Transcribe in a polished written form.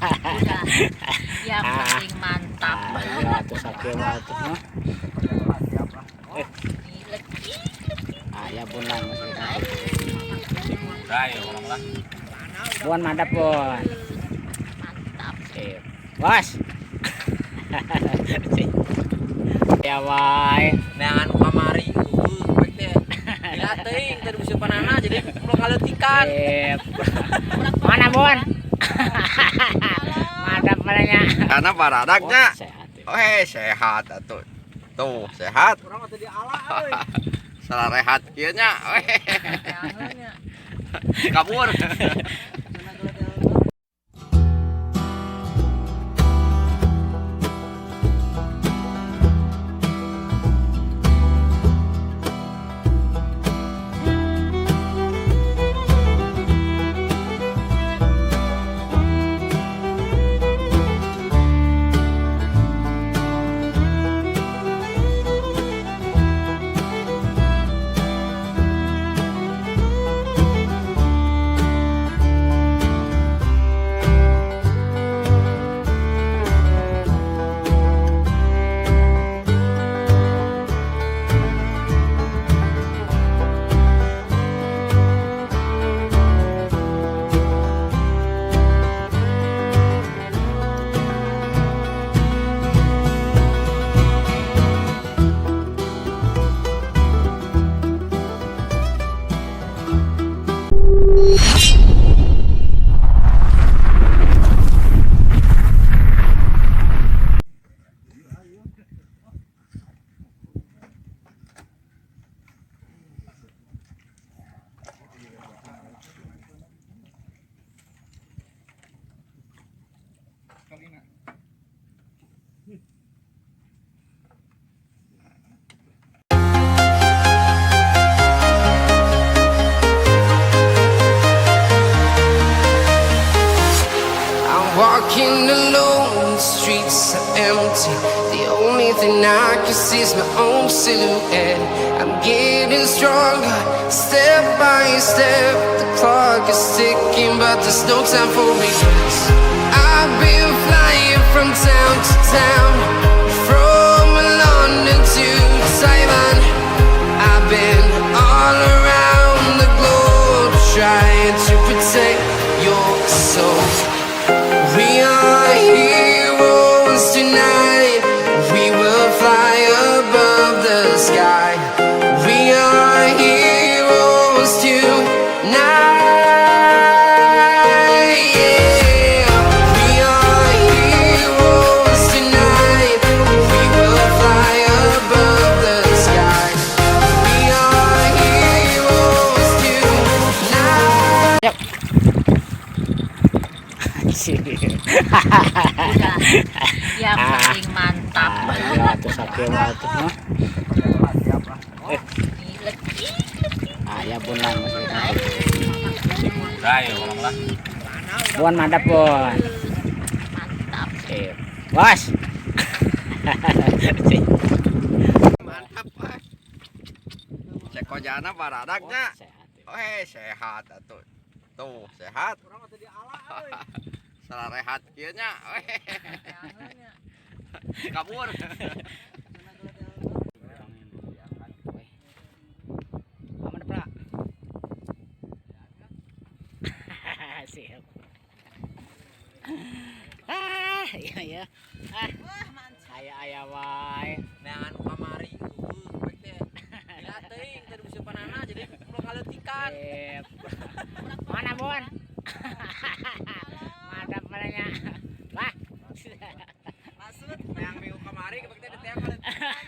Udah. Yang penting mantap. Ah, tuh sakit tuh. Ah, ya bulan maksudnya. Buan mantap, Bon. Mantap. Sip. Bos. Ya wae. Neangan kamari eueuh teh. Gila teuing teu musim panana jadi ulah kaleutikan. Sip. Mana, Bon? Mantap palanya. Karena baradaknya. Sehat. Oh, sehat atuh. Tuh, sehat. Urang mah teu diala euy. Salah rehat kieu nya. Kabur. I'm walking alone, the streets are empty. The only thing I can see is my own silhouette. I'm getting stronger, step by step. The clock is ticking, but there's no time for regrets. I've been flying from town to town, from London to Taiwan. I've been all around the globe trying to protect your soul. We are heroes tonight. We will fly above the sky. We are heroes tonight. Yeah. We are heroes tonight. We will fly above the sky. We are heroes tonight. Udah. Yang penting mantap. Ah, ya tuh sakit tuh. Ah, ya bulan maksudnya. Bon mantap, Bon. Mantap. Sip. Bos. Mantap. Eh. Cek kojana baradaknya. Sehat. Oh, sehat atuh. Tuh, sehat. Urang mah teu diala euy. Salah rehat kieu nya. Kabur. Aman, Pra. Siap. Ah, iya ya. Ah. Aya aya wae. Neangan kamari eueuh teh. Gila teuing teu musim panana jadi ulah kaleutikan. Sip. Mana, Bon? Mantap palanya. Wah. Maksud neang minggu kamari kebek teh diteang kaleutikan.